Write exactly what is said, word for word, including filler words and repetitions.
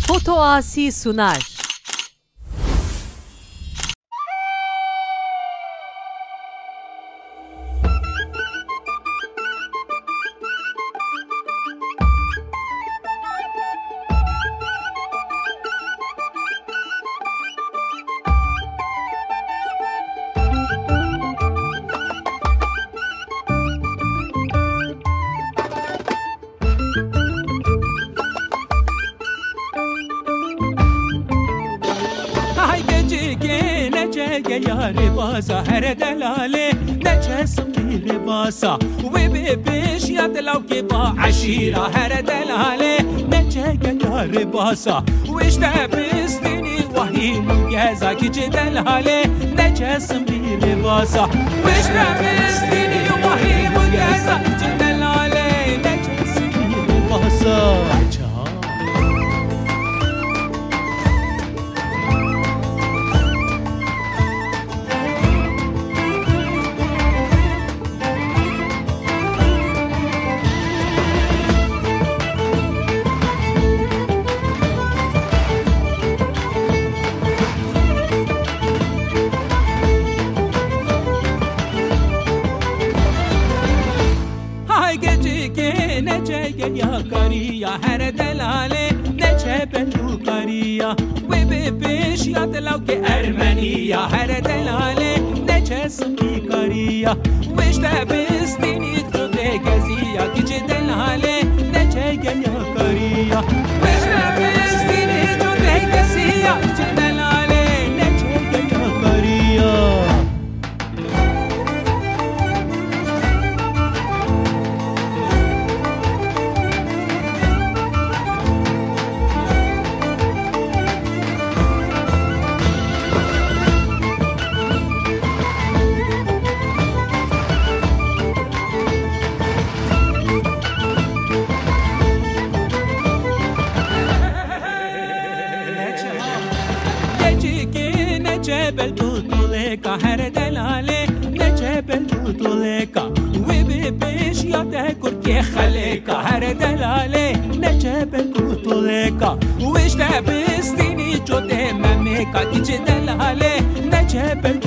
Fotoasî sunar. Hay keçikê neçe geyarê baza here delalê, neçe simbîrê basa. Wê bê pêşiya dilawkê ba eşîra here delalê, neçe geyarê basa. Wê işte bistînî wahîm û geza kiçê delalê, neçe simbîrê basa. Wê işte bistînî wahîm û geza kiçê delalê, neçe simbîrê basa. Hay keçikê neçe geriya kariya here delalê, neçe bendûkariya. Wê bê pêşiya dilawkê ermeniya here delalê, neçe simbîkariya. Wê işte bistînî tu dê geziya kiçê delalê, neçe geriya kariya. Wê işte bistînî tu dê geziya kiçê delalê, neçe geriya kariya. Keçikê neçe bel tu tulêka here delalê, neçe bel tu tulêka. Wê bê pêşiya te kurkê xelêka here delalê, neçe bel tu tulêka. Wê işte bistînî çotê memêka kiçê delalê, neçe bel